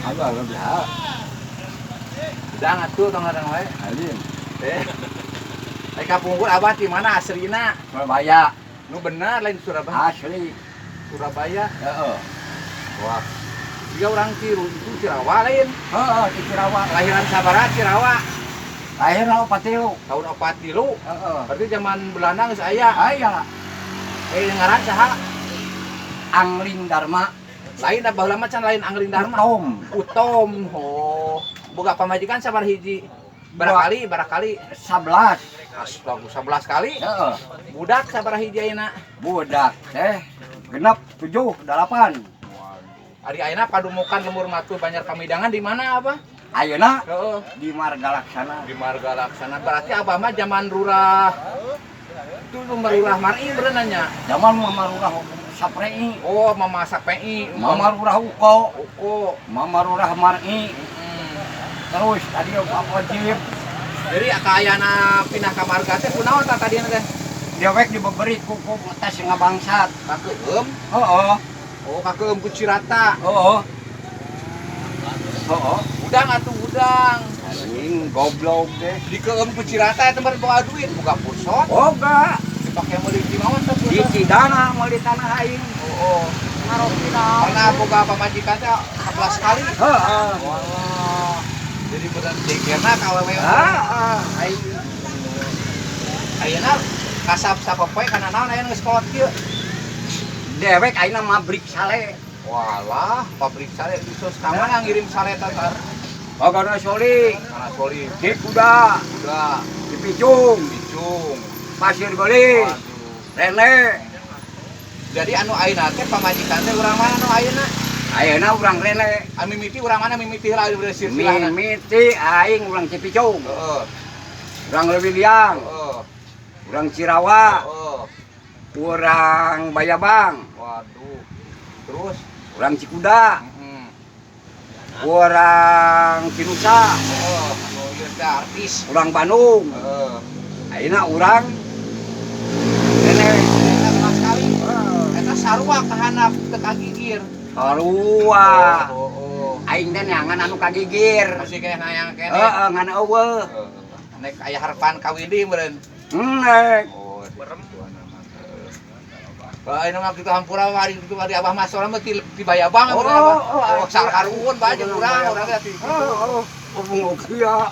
Abah biasa. Udang atuh tong ngadang wae. Alim. Eh. Ai kapungkur Abah di mana asrina? Surabaya. Nu benar lain Surabaya. Asli. Surabaya. Heeh. Wah. Jika orang Ciru itu Cirawa lain. Heeh, di Cirawa. Lahiran sabaraha Cirawa? Lahir 43. Tahun 43. Heeh. Berarti zaman Belanda geus aya. Aya. Eh, ngaran saha? Angling Dharma. Lain da baheula mah can lain Angling Dharma. Utom. Utom. Oh. Boga pamajikan sabaraha hiji? Barakali, barakali. 11. Astaga, 11 kali. Heeh. Budak sabaraha hiji ayeuna? Budak teh genep, tujuh, delapan. Ari ayeuna padumukan lembur matu Banjar Pamidangan di mana, Abah? Ayeuna Heeh. di Marga Laksana. Di Marga Laksana. Berarti Abah mah zaman Lurah itu, Lurah Mar'i berenanya. Zaman Mama Lurah Saprei. Oh, Mama Sapei. Mama Lurah Uko. Uko. Mama Lurah Mar'i. Terus tadi Pak Wajib. Jadi kaayana pindah ka Marga teh kunaon tah tadi teh? Dewek diberi kuku tas ngabangsat. Kakeum. Heeh. Oh, kakeum ku Cirata. Heeh. Heeh. Udang atuh udang. Anjing goblok deh. Dikeum ku Cirata eta mah boga duit, boga pursot. Boga. Dipake meuli cimawan teh Di pursot. Cidana meuli tanah aing. Oh. Karena boga pamajikan teh 11 kali. Heeh. Wah. Jadi bener jegerna ka awewe. Heeh, aing. Ayeuna kasab sapopoe kana naon aya geus kolot kieu? Dewek ayeuna mabrik sale. Walah, pabrik sale khusus ka mana ngirim sale teh tar? Bogana Soli, Kana Soli. di Kuda, Udah, di Picung, Picung. Pasir Goli, Waduh. Rene. Jadi anu ayeuna teh pamajikan teh urang mana anu ayeuna? Ayeuna urang Rene. Anu mimiti urang mana, mimiti heula udah silsilahna? Mimiti aing urang Cipicung, urang Leuwiliang, urang Cirawa, urang Bayabang, Waduh. Terus urang Cikuda, urang Cinusa, Oh, anu ieu teh artis. Urang Bandung. Ayeuna urang Rene. Eta belas kali. Eta sarua kahanap teu kagigir. Sarua. Oh. Aing teh neangan anu kagigir. Masih kena hayang keneh. Heeh, ngan euweuh. Heeh. Nek aya harapan kawin deui meureun. Nek. Oh, wah, ini mah kitu hampura ari kitu ari Abah mah soalnya mah ti Bayabang. Oh, Abah. oh, Oh, sakaruhun bae jeung urang, urang teh ti. Oh, oh, oh, ya.